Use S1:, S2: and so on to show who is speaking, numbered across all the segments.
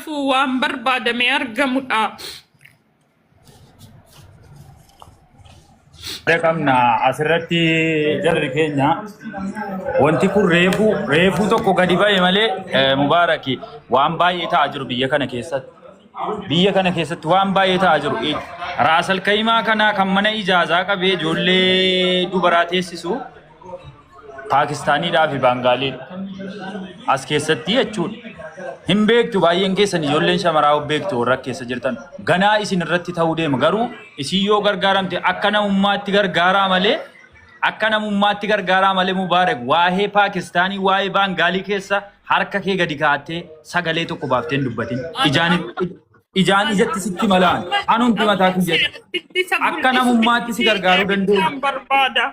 S1: Hafu waan barbaadamee argamudha.
S2: Yaada qabna asirratti jarri keenya wanti kun reefuu reefuu tokko gadi ba'e malee Mubaaraki waan baay'ee ta'aa jiru biyya kana keessatti. Biyya kana keessatti waan baay'ee ta'aa jiru. Raasal Kayimaa kana kan mana ijaazaa qabee ijoollee dubaraa teessisu Paakistaaniidhaa fi Baangaaliidha. As keessatti jechuudha. Hin beektu baay'een keessan ijoolleen shamaraa of beektu warra keessa jirtan. Ganaa isin irratti ta'uu deema. Garuu isin yoo gargaaramte akka namummaatti gargaaraa malee akka namummaatti gargaaraa malee Mubaarak waa'ee Paakistaanii waa'ee Baangaalii keessa harka kee gadi kaa'attee sagalee tokko baaftee hin dubbatin. Ijaan ijaan ijatti sitti malaan anumti mataa kiyyatti akka namummaatti si gargaaruu dandeenya.
S1: Barbaada.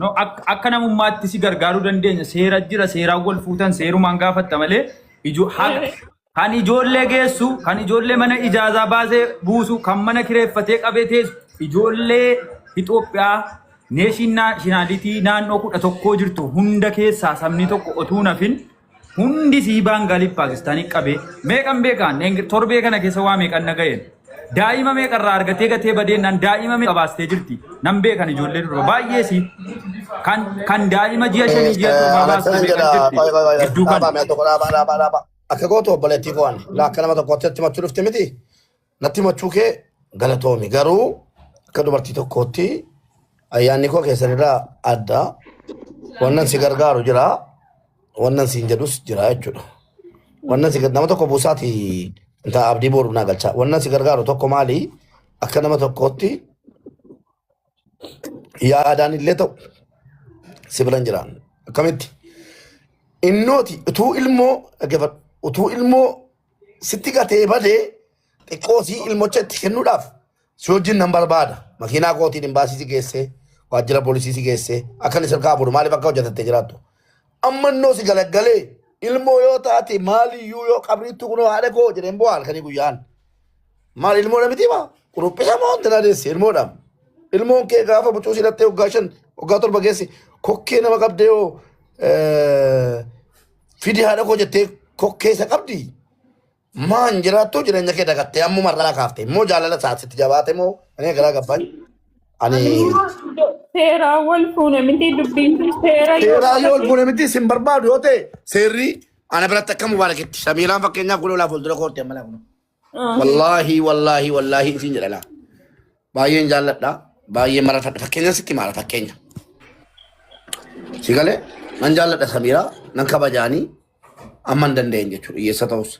S2: No, akka namummaatti si gargaaruu dandeenya. Seera jira, seeraan wal fuutan, seerumaan gaafatta malee kan ijoollee geessu, kan ijoollee mana ijaazaa baasee buusu, kan mana kireeffatee qabee teessu, ijoollee Itoophiyaa neeshinaalitii naannoo 11 jirtu hunda keessaa sabni tokko otuu nafin hundi sii Baangaaliif Paakistaanii qabee meeqan beekaan torbee kana keessa waa meeqan na ga'een daa'ima meeqarraa argatee gatee badeennaan daa'ima meeqa baastee jirti nan beekan ijoollee durba baay'ee sii kan daa'ima ji'a 5 ji'a 7 baaste
S3: Akkanan
S2: meeqan
S3: jedha
S2: jirti
S3: qoy qoy qoy
S2: gidduu kana.
S3: dhaabaa mee tokko dhaabaa dhaabaa dhaabaa akka gootu obboleettii koo ani laa akka nama tokkootti natti machuu dhufte miti natti machuu kee galatoomi garuu akka dubartii tokkootti ayyaanni koo keessanirraa adda wannan si gargaaru jira wannan siin jedhus jira jechuudha. Wannan si nama tokko buusaati inta abdii boru naa galcha. Wannan si gargaaru tokko maali? Akka nama tokkootti yaadaan illee ta'u si biran jiraan. Akkamitti? Innooti utuu ilmoo dhaggeeffadhu utuu ilmoo sitti gatee badee xiqqoo sii ilmocha itti kennuudhaaf Si wajjin nan barbaada. Makiinaa kootiin imbaasii si geessee, waajjira poolisii si geessee, akka inni sirkaa fuudhu maaliif akka hojjetattee jiraattu. Amma innoo si galaggalee ilmoo yoo taate maaliyyuu yoo qabriittu kunoo haadha koo jedheen bu'aa halkanii guyyaan. Maal ilmoodha miti maa? Quruphisa moo wanti na deesse ilmoodha. Ilmoon kee gaafa bucuu si hidhattee waggaa 5 waggaa 7 geesse kokkee nama qabdee yoo fidi haadha koo jettee kokkee isa qabdi. Maan jiraattuu jireenya kee dagattee ammuma irraa kaafte immoo jaalala isaa sitti jabaate moo ani garaa gabbaan ani
S1: Seeraan wal fuune miti dubbiin kun seera yoo
S3: seeraa yoo ol
S1: qabate
S3: fuune miti sin barbaadu yoo ta'e seerri ana biratti akka mubaarakitti samiiraan fakkeenyaaf kun olaa fuuldura koorti amma laa wallaahi wallaahi wallaahi isin jedha laa baay'een jaalladha baay'ee mararfadha fakkeenya sitti maala fakkeenya si galee nan jaalladha samiiraa nan kabajaanii amma hin danda'een jechuudha hiyyeessa ta'us.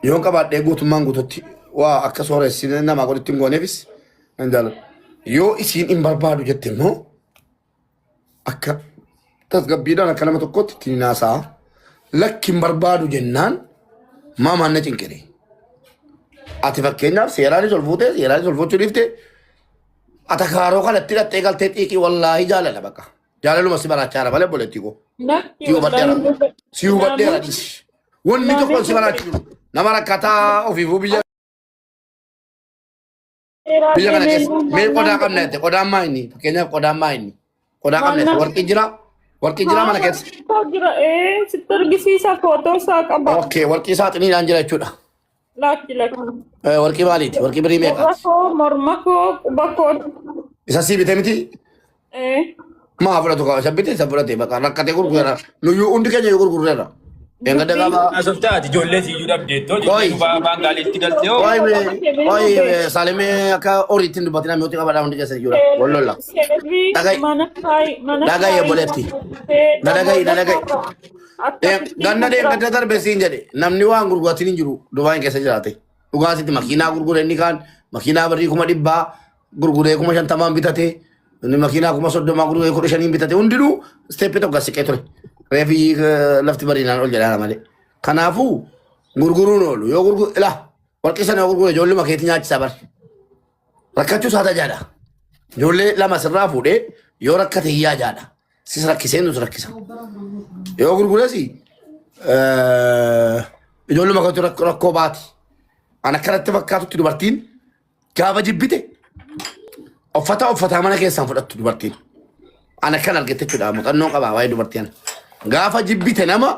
S3: Yoon qabaadhee guutummaan guututti waa akka sooressi namaa godhutti hin gooneefis nan jaalladha. Yoo isiin hin barbaadu jette immoo akka tasgabbiidhaan akka nama tokkotti ittiin haasa'a. Lakki hin barbaadu jennaan maamaan na cinqire. Ati fakkeenyaaf seeraanis ol fuutee seeraanis ol fuuchuu dhiifte atakaaroo kanatti hidhattee galtee xiiqii wallaahi jaalala bakka. Jaalaluma si baraachaara malee obboleettii koo.
S1: Lakki
S3: Si hubadheera.
S1: wallahi
S3: Si hubadheera dhiisi. Wanni tokko si baraachisu. Nama rakkataa ofiifuu biyya biyya kana keessa mee qodaa qabna jette qodaan maa inni fakkeenyaaf qodaan maa inni qodaa qabna jette warqii jira warqii jira mana keessa.
S1: Jira ee sitti argisiisa footoo isaa qaba.
S3: Okay warqii saaxiniidhaan jira jechuudha.
S1: Lakki lakki.
S3: Warqii maaliiti? Warqii birii
S1: Gurra
S3: meeqaati?
S1: koo morma koo quba koo.
S3: Isa sii bite miti? Maa fudhatu qaba? Isa bite isa fudhate bakka rakkatee gurgureera. Nuyyuu hundi keenya iyyuu gurgurreera. Eeggadda gaafa
S2: Haasoftaa ati ijoollee siyyuu dhabdeettoo
S3: Qoy.
S2: ijoollee dubaa Baangaaliitti galtee hoo.
S3: Qoy mee qoy mee saalimee akka horiitti hin dubbatin namni qabadhaa hundi keessa jechuudha. Wal lolla.
S1: Seerri
S3: Dhaga'i.
S1: mana kaayi mana
S3: Dhaga'i
S1: kaayi
S3: obboleetti. Na dhaga'i na dhaga'i. Ganna deeggadda darbe siin jedhe namni waan gurguratin hin jiru Dubaayin keessa jiraate. Dhugaatitti makiinaa gurgure inni kaan makiinaa birrii 100,000 gurguree 50,000 bitate inni makiinaa 30,000 gurguree 15,000 bitate hundinuu isteeppii tokko as siqee ture. Reefi lafti bariinaan ol jedhaara malee. Kanaafuu gurguruun oolu yoo gurguru ilaa warqii sana yoo gurgure ijoolluma keetii nyaachisaa bari. Rakkachuu isaa tajaajila. Ijoollee lama sirraa fuudhee yoo rakkate hiyyaa jaadha. Sis rakkisee nus rakkisa. Yoo gurgures ijoolluma kanatu rakkoo baati. An akkanatti fakkaatutti dubartiin gaafa jibbite uffata uffataa mana keessaan fudhattu dubartiin. An akkan argette jechuudha muuxannoo qabaa waa'ee dubartii ana. Gaafa jibbite nama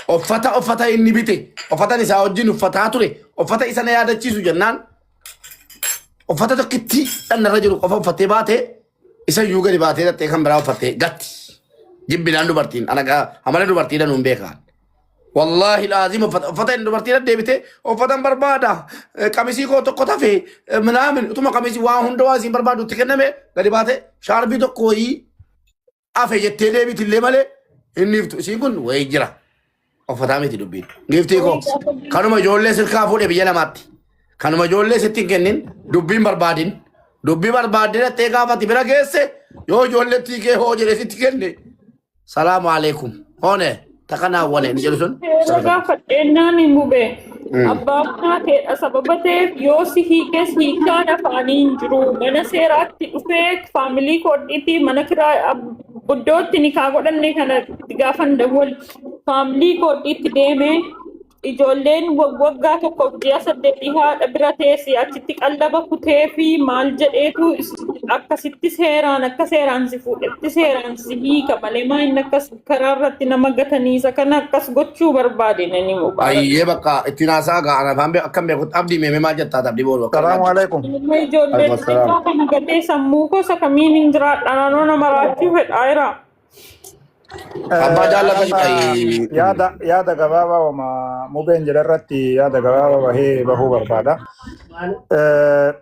S3: Uffata uffata inni bite uffatan isaa wajjin uffataa ture uffata isa na yaadachiisu jennaan uffata tokkittii dhanarra jiru qofa uffattee baate isa iyyuu gadi baatee dhattee kan biraa uffattee gatti. Jibbinaan dubartiin ana amala dubartiidha nuun beekaan. Wallaahi laazim uffata uffata inni dubartiidha deebite uffatan barbaada qamisii koo tokko tafe minaamin utuma qamisii waa hunda waa isiin barbaadu itti kenname gadi baate shaarbii tokko wayii hafe jettee deebiti illee malee inni iftu isiin kun wayii jira. Uffataa miti dubbiin. Giiftii koo kanuma ijoollee sirkaa fuudhe biyya namaatti. Kanuma ijoollee sitti hin kennin dubbiin barbaadin. Dubbii barbaaddee dhattee gaafati bira geesse yoo ijoollettii kee hoo jedhee sitti kenne. Salaamu alaikum. Hoone takanaa wane inni jedhu sun.
S1: Seera gaafadheennaan hin bube. Abbaa manaa keedha sababa ta'eef yoo si hiikes hiikaan afaanii hin jiru. Mana seeraatti dhufee faamilii koodhiitii mana kiraa iddootti nikaa godhanne kana gaafan dawwal faamilii koodhiitti deemee ijoolleen waggaa tokkoof ji'a saddeetii haadha bira teessi achitti qallaba kutee fi maal jedheetu akkasitti seeraan akka seeraan si fuudhetti seeraan si hiika malee maa inni akkas karaa irratti nama gatanii isa kana akkas gochuu barbaade nani Mubaarak.
S3: Ayyee bakka ittiin haasaa gaa ana afaan beeku akkam beekutti abdii meemee maal jettaa abdii boolu akka
S4: Salaamu
S3: barbaadde.
S4: alaikum.
S1: Ilma ijoollee
S3: Alaikum
S1: xixiqqoo
S3: salaam.
S1: kana gatee sammuu gosa kamiin hin jiraadha naannoo nama raachuu fedhaa jira.
S3: Abbaa jaallata
S4: Amma yaada yaada gabaabaa wama mubeen jedha irratti yaada gabaabaa bahee bahuu barbaada. Eh,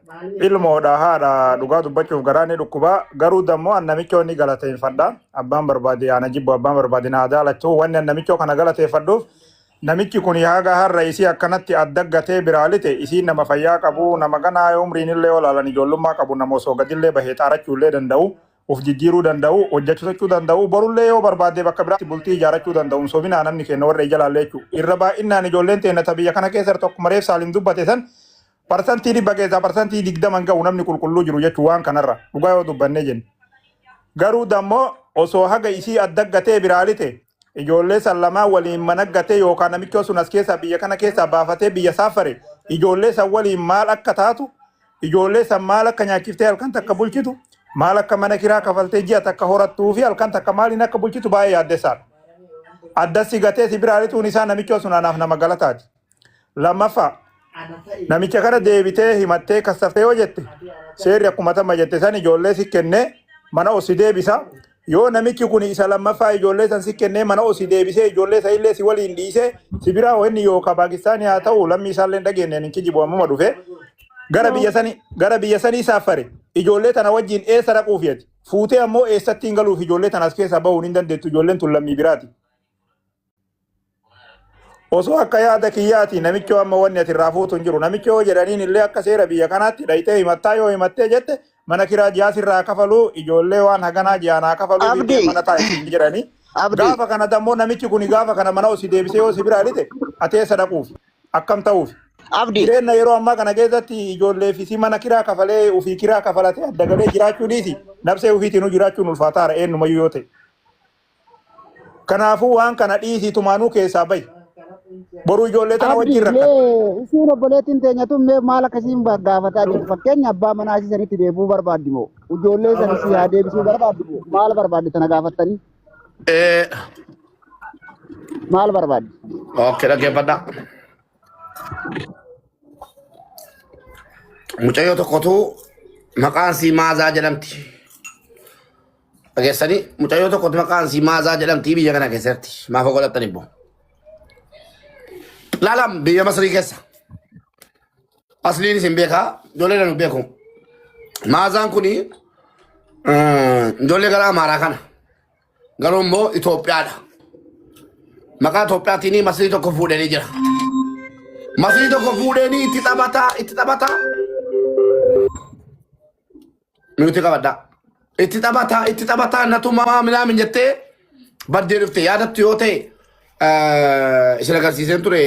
S4: Ilmoodha haadha dhugaa dubbachuuf garaa ni dhukkuba garuu dammoo an namichoo ni galateeffadha. Abbaan barbaade ana jibbu abbaan barbaade na jaalachuu wanni an namichoo kana galateeffadhuuf namichi kun haga har'a isii akkanatti addaggatee biraa lite isiin nama fayyaa qabu nama ganaa umriin illee olaalan ijoollummaa qabu nama osoo gadillee bahee xaarachuu illee danda'u of jijjiiruu danda'u, hojjechuu danda'u, borullee yoo barbaadde bakka biraatti bultii ijaarachuu danda'u. Hin sobinaa namni keenya warra ija laallee jechuudha. Irra baay'inaan ijoolleen teenya ta biyya kana keessa tokko mareef saaliin dubbate san 100% keessaa 20% hin ga'u namni qulqulluu jiru jechuudha waan kanarra dhugaa yoo dubbannee jenne. Garuu dammoo osoo haga isii addaggatee biraa lite ijoollee san lamaan waliin mana gatee yookaan namichoo sun as keessaa biyya kana keessaa baafatee biyya saafare ijoollee san waliin maal akka taatu ijoollee san maal akka nyaachiftee halkan takka bulchitu maal akka mana kiraa kafaltee ji'a takka horattuu fi halkan takka maaliin akka bulchitu baay'ee yaaddessaadha. Addassi gatee si biraa lixuun isaa namichoo sun anaaf nama galataati. Lammaffaa namicha kana deebitee himattee kassaftee yoo jette seerri akkuma tamma jette san ijoollee si kennee mana osi deebisa. Yoo namichi kun isa lammaffaa ijoollee san si kennee mana osi deebisee ijoollee san illee si waliin dhiisee si biraa inni yookaan Paakistaanii haa ta'u lammii isaallee hin dhageenye hin kijibu ammuma dhufe gara biyya sanii gara biyya sanii saaffare ijoollee tana wajjin eessa dhaquuf ati fuutee ammoo eessatti hin galuuf ijoollee tana as keessaa bahuun hin dandeettu ijoolleen tun lammii biraati. Osoo akka yaada kiyyaati namichoo amma wanni ati irraa fuutu hin jiru. Namichoo yoo jedhaniin illee akka seera biyya kanaatti dhayitee himattaa yoo himattee jette mana kiraa ji'aa sirraa kafaluu ijoollee waan haganaa ji'aan haa kafaluu
S5: Abdi,
S4: fiddee mana taa'e jedhanii.
S5: Abdi,
S4: Gaafa kana dammoo namichi kun gaafa kana mana osii deebisee yoo si biraa lite ati eessa dhaquuf akkam ta'uuf.
S5: Abdi,
S4: Jireenya yeroo ammaa kana keessatti ijoollee fi si mana kiraa kafalee ofii kiraa kafalatee adda galee jiraachuu dhiisi nabsee ofiitiin jiraachuun ulfaataara eenyumayyuu yoo ta'e. Kanaafuu waan kana dhiisii tumaanuu keessaa bahi. Boruu ijoollee tana
S5: Abdi,
S4: wajjin rakkatta.
S5: mee isiin obboleettiin teenya tun mee maal akkasiin gaafataa jirtu? Fakkeenya abbaa manaa isii sanitti deebi'uu barbaaddi moo? Ijoollee san isii haa deebisuu barbaaddi moo? Maal barbaaddi tana gaafattanii? Maal barbaaddi?
S3: Okay, dhaggeeffadhaa. Mucayyoo tokkotu maqaan sii Maazaa jedhamti. Dhageessanii mucayyoo tokkotu maqaan sii Maazaa jedhamti biyya kana keessatti. Maaf godhattan ibbo. Laalam biyya Masrii keessa. Asliin isin beekaa ijoollee nanu beeku. Maazaan kuni ijoollee gara Amaaraa kana. Garuu immoo Itoophiyaadha. Maqaa Itoophiyaatiin Masrii tokko fuudhanii jira. Masrii tokko fuudhanii itti taphataa itti taphataa. Nuti qabadhaa. Itti taphataa itti taphataa natumaa minaamin jettee baddee dhufte yaadattu yoo ta'e isin agarsiiseen ture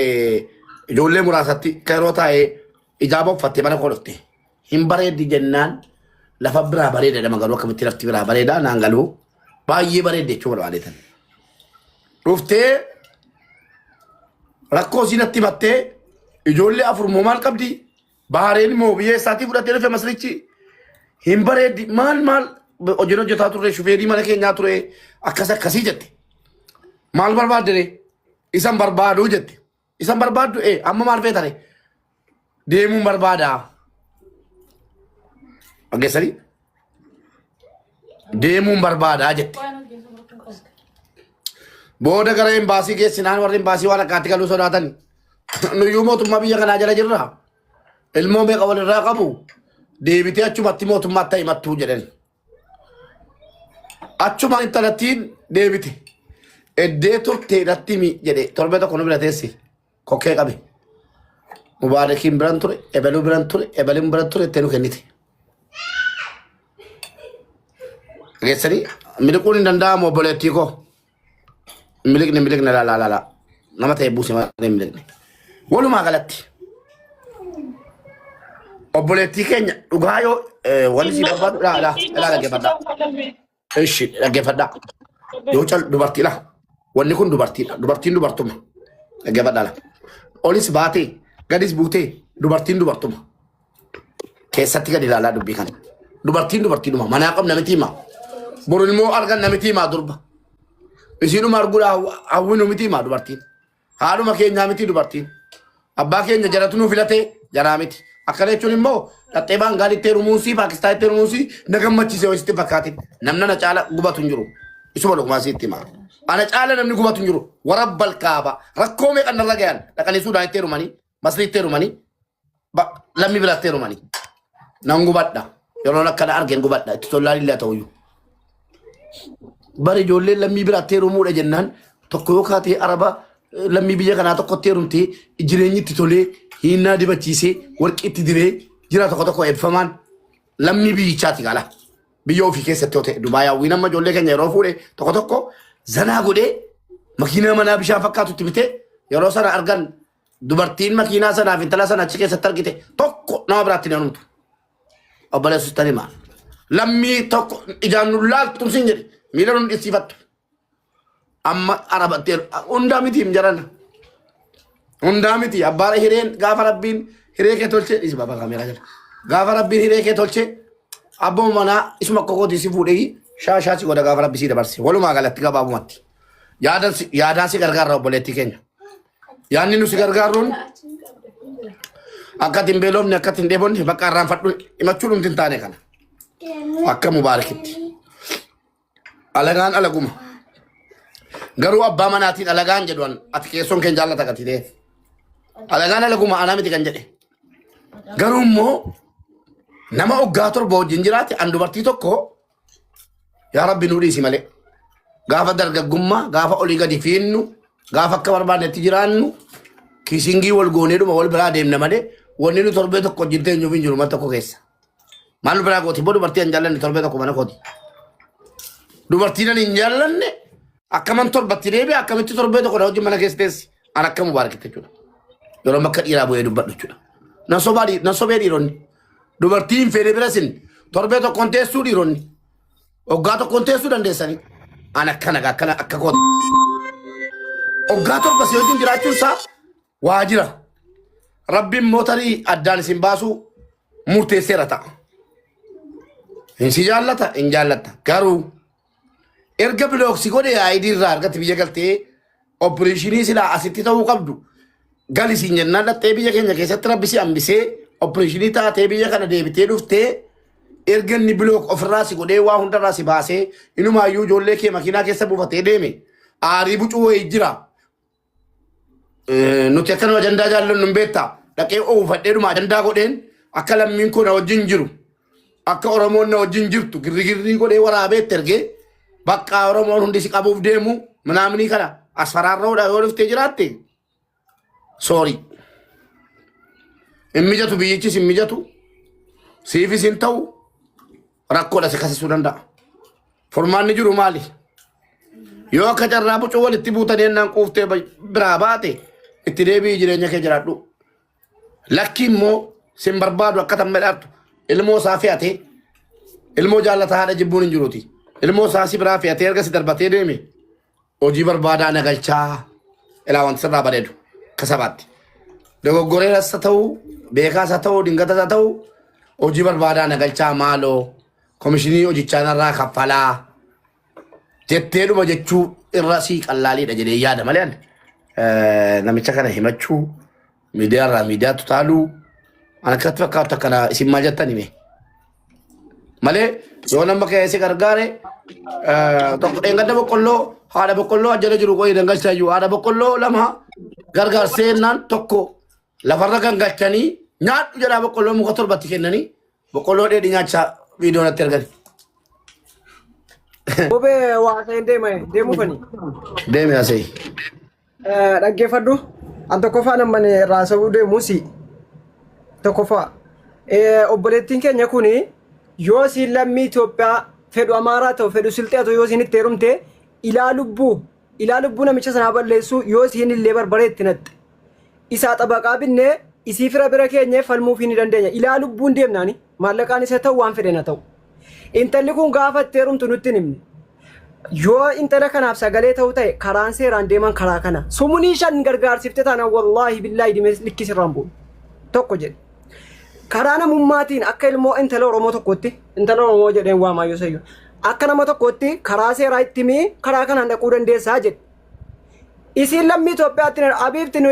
S3: ijoollee muraasatti kan yeroo taa'e ijaaba uffattee mana koo dhufte. Hin bareeddi jennaan lafa biraa bareeda nama garuu akkamitti lafti biraa bareeda naan galuu baay'ee bareeddi jechuu barbaadeetan. Dhuftee rakkoo isiin natti himattee ijoollee afur moo maal qabdi? Bahareen moo biyya eessaatii fudhattee dhufe masrichi? Hin bareeddi maal maal hojiin hojjetaa turre shufeerii mana keenyaa ture akkas akkasii jette. Maal barbaaddere? Isan barbaaduu jette. Isan barbaaddu ee amma maal feetare? Deemuun barbaada. Dhageessanii? Deemuun barbaadaa jette. Booda gara embaasii geessinaan warri embaasii waan akkaatti galuu sodaatan. Nuyyuu mootummaa biyya kanaa jala jirra. Ilmoo meeqa walirraa qabu deebitee achumatti mootummaatti himattuu jedhan. Achuma intalattiin deebite. Eddee turtee natti himi jedhe torbee tokko nu bira teessi. Kokkee qabe. Mubaarakiin biran ture, ebeluu biran ture, ebeliin biran ture ittee nu kennite. Dhageessanii miliquun hin danda'amu obboleettii koo. Miliqni miliqni laa laa laa nama ta'e buuse malee hin miliqne. Walumaa galatti obboleettii keenya dhugaa yoo wanni si barbaadu laa laa laa dhaggeeffadhaa. Ishi dhaggeeffadhaa. Yoo cal dubartiidha. Wanni kun dubartiidha. Dubartiin dubartuma. Dhaggeeffadhaa laa. Olis baatee gadis buutee dubartiin dubartuma. Keessatti gadi ilaalaa dubbii kana. Dubartiin dubartiidhuma. Manaa qabna miti himaa. Boru immoo argan namiti himaa durba. Isiinuma arguudha hawwinu miti himaa dubartiin. Haadhuma keenyaa miti dubartiin. Abbaa keenya jaratu nu filatee jaraa miti. Akkana jechuun immoo dhaxxee Baangaalitti heerumuunsii Paakistaanitti heerumuunsii na gammachiise wayisitti hin fakkaatin. Namni ana caala gubatu hin jiru. Isuma dhugumaa sitti himaa. Ana caala namni gubatu hin jiru. Warabbal kaaba. Rakkoo meeqa narra gayan dhaqanii Suudaanitti heerumanii Masriitti heerumanii lammii biraatti heerumanii. Nan gubadha. Yeroon akkana argen gubadha. Itti tollaan illee haa ta'uyyuu. Bara ijoolleen lammii biraatti heerumuudha jennaan tokko yoo kaatee araba lammii biyya kanaa tokkotti heerumtee jireenyi itti tolee hiinnaa dibachiisee warqii itti diree jira tokko tokko eebbifamaan lammii biyyichaati gala. Biyya ofii keessatti yoo ta'e Dubaay hawwiin amma ijoollee keenya yeroo fuudhe tokko tokko zanaa godhee makiinaa manaa bishaan fakkaatu itti bitee yeroo sana argan dubartiin makiinaa sanaaf intala sana achi keessatti argite tokko nama biraatti hin heerumtu. Obboleessus tan himaa. Lammii tokko ijaan nu laaltu siin jedhe miila nu dhissiifattu. Amma arabatti hundaa miti hin jarana. Hundaa miti abbaan hireen gaafa rabbiin hiree kee tolchee dhiisi baaba kaameeraa jala. Gaafa rabbiin hiree kee tolchee abbuma manaa isuma akka kootii si fuudhee shaashaa si godha gaafa rabbi si dabarse. Walumaa galatti gabaabumatti. Yaadaan si gargaarra obboleettii keenya. Yaadni nu si gargaarruun akka ati hin beelofne akka ati hin dheebonne bakka irraanfadhu himachuu dhumti hin taane kana. Akka mubaarakitti. Alagaan alaguma. Garuu abbaa manaatiin alagaan jedhu an ati keessoon keen jaallata gati ta'eef. Alagaan alaguma anaa miti kan jedhe. Garuu immoo nama oggaa 7 wajjin jiraate an dubartii tokko yaa rabbi nuu dhiisi malee. Gaafa dargaggummaa gaafa olii gadi fiinnu gaafa akka barbaannetti jiraannu kiisingii wal gooneedhuma wal biraa deemna malee wanni nu torbee tokko wajjin teenyuuf hin jiru mana tokko keessa. Maal nu biraa gooti? Boo dubartii hin jaallanne torbee tokko mana kooti. Dubartii nan hin jaallanne akkaman torbatti deebi'a akkamitti torbee tokko na wajjin mana keessa teessi. An akka mubaarakitti jechuudha. Yeroo bakka dhiiraa bu'ee dubbadhu jechuudha. Nan sobaa nan sobee dhiironni. Dubartii hin feene bira isin torbee tokkoon teessuu dhiironni. Waggaa tokkoon teessuu dandeessanii. An akkana akkana akka kooti. Waggaa 7 si wajjin jiraachuun isaa waa jira. Rabbiin immoo tarii addaan isin baasuu murteesseera ta'a. Hin si jaallata hin jaallatta. Garuu erga bilooksi godhe ID irraa argatti biyya galtee opereeshinii silaa asitti ta'uu qabdu gali siin jennaan dhattee biyya keenya keessatti rabbi si hambisee opereeshinii taatee biyya kana deebitee dhuftee erga inni bilook ofirraa si godhee waa hundarraa si baasee inumaayyuu ijoollee kee makiinaa keessa buufatee deeme aarii bucuu wayii jira. Nuti akka nu ajandaa jaallannu hin beektaa dhaqee oofadheedhuma ajandaa godheen akka lammiin koo na wajjin jiru akka Oromoon na wajjin jirtu girrigirrii godhee waraabee itti ergee bakka Oromoon hundi si qabuuf deemu minaaminii kana as faraarroodha yoo dhuftee jiraatte soorii. Hin mijatu biyyichis hin mijatu siifis hin ta'u rakkoodha si kasisuu danda'a. Furmaanni jiru maali? Yoo akka carraa bucuu walitti buutanii ennaan quuftee biraa baate itti deebi'ii jireenya kee jiraadhu. Lakki immoo sin barbaadu akka tan midhaattu ilmoo isaa fe'atee ilmoo jaallataa haadha jibbuun hin jiruuti. Ilmoo isaa si biraa fe'atee erga si darbatee deeme hojii barbaadaa na galchaa ilaa wanti sirraa bareedu akka sabaatti. Dogoggoreeras haa ta'u beekaas haa ta'u dingatas haa ta'u hojii barbaadaa na galchaa maaloo komishinii hojichaa narraa kaffalaa jetteedhuma jechuu irra sii qallaaliidha jedhee yaada malee ani. Namicha kana himachuu, miidiyaa irraa miidiyaatti utaaluu, an akkatti fakkaatu akkana. Isin maal jettan hime malee, yoo nama ka'ee si gargaare tokko dheengadda boqqolloo, haadha boqqolloo ajjala jiru qoyi dangalchaa iyyuu, haadha boqqolloo lama gargaarsee jennaan, tokko lafarra gangalchanii nyaadhu jedhaa, boqqolloo muka torbatti kennanii boqqolloo dheedhii nyaachaa viidiyoo natti argani.
S6: Bobee waa ta'een deema deemuufani.
S3: Deemi asii.
S6: Dhaggeeffadhu. An tokkoffaa namni irraa sabuu deemuusi. Tokkoffaa. Obboleettiin keenya kuni yoo isiin lammii Itoophiyaa, fedhu Amaaraa ta'u, fedhu Silxee ta'u, yoo isiin itti heerumte, ilaa lubbuu namicha sanaa balleessuu, yoo isiin illee barbaree itti naxxe. Isaa xabaqaa binnee isii fira bira keenyee falmuufii ni dandeenya. Ilaa lubbuun deemnaani maallaqaan isa ta'u, waan fedhe na ta'u. Intalli kun gaafa itti heerumtu nutti hin himne. Yoo intala kanaaf sagalee ta'u ta'e, karaan seeraan deeman karaa kana. Sumunii shan gargaarsifte taanaan, wallaahi billaahi dimee likkisirraan bu'u. Tokko jedhe. Karaa namummaatiin akka ilmoo intala Oromoo tokkotti, intala Oromoo jedheen waamaa yoo sayyuu. Akka nama tokkotti karaa seeraa itti himii, karaa kanaan dhaquu dandeessaa jedhe. Isiin lammii Itoophiyaatti abiifti nu